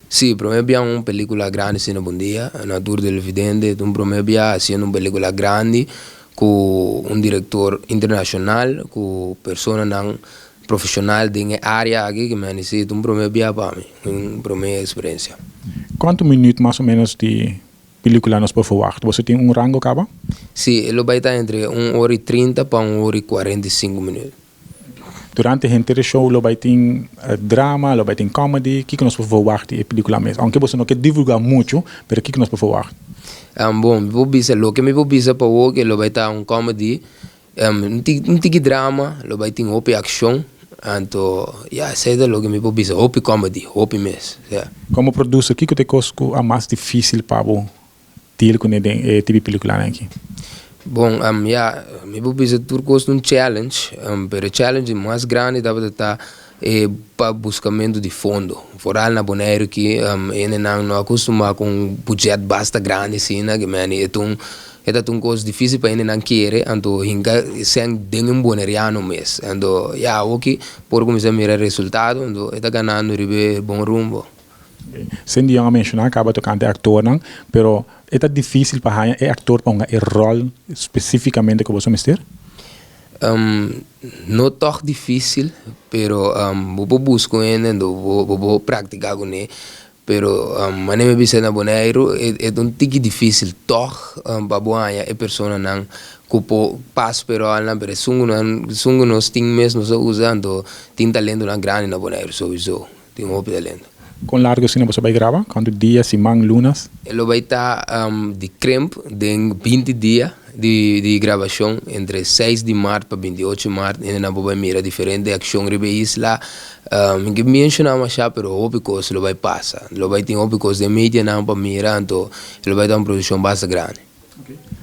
Si, promé bia un pelíkula grandi asina. Bon dia na tur televidente. Un promé bia hasiendo un pelíkula grandi ku un direktor internashonal, ku personanan profeshonal den e área aki, ku mi a un promé bia pa mi, un promé eksperensia. Kuantu minüt mas o ménos di pelíkula nos por verwacht? Bo tin un rango kaba? Si, e bai ta entre 1 ora i 30 pa 1 ora i 45 minüt. Durante henter show lo bai tin drama, lo bai tin comedy, kiko nos por verwacht e pelíkula mes? Aunke bo no ke divulgá muchu, pero kiko nos por verwacht? Bon, mi por bisa, loke mi por bisa pa bo, lo bai ta un comedy, un tiki drama, lo bai tin hopi akshon, anto, ya, esei ta loke mi por bisa, hopi comedy, hopi mes, yeah. Komo producer, kiko ta e kos ku ta mas difísil pa bo deal ku e tipo pelíkula aki? Bon, ya, mi por bisa tur kos un challenge, pero challenge mas grandi ta e pa buskamentu di fondo. Vooral na Boneiru ku nan no a kustumá ku un budget basta grandi asina, ku man, e ta un kos difísil pa nan kere, anto hinka sèn den un boneriano mes. Anto, ya, oké, por kuminsá mira resultado, anto e ta ganando riba bon rumbo. Cindy a menshoná kaba tokante aktornan, pero ta difísil pa e aktor pa e ròl spesífikamente ku bo mester? No ta difísil, pero bo buska ainda, bo praktiká kuné. Pero manera mi bisa, na Boneiru e un tiki difísil toch pa bo haña e personanan ku por pas, pero nan pero sungo nos tin mes nos usando, tin talentonan grandi na Boneiru sowieso, tin hopi talento. Kon largu asina bo ta bai graba? Kuantu dia, siman, luna? Lo bai ta di krimp den 20 dia di grabashon, entre 6 di mart pa 28 di mart, i nan bai mira diferente akshon riba isla. Mi ke menshoná mas, pero hopi kos lo bai pasa. Lo bai tin hopi kos den media nan pa mira, anto lo bai ta un produkshon basta grandi. Okay.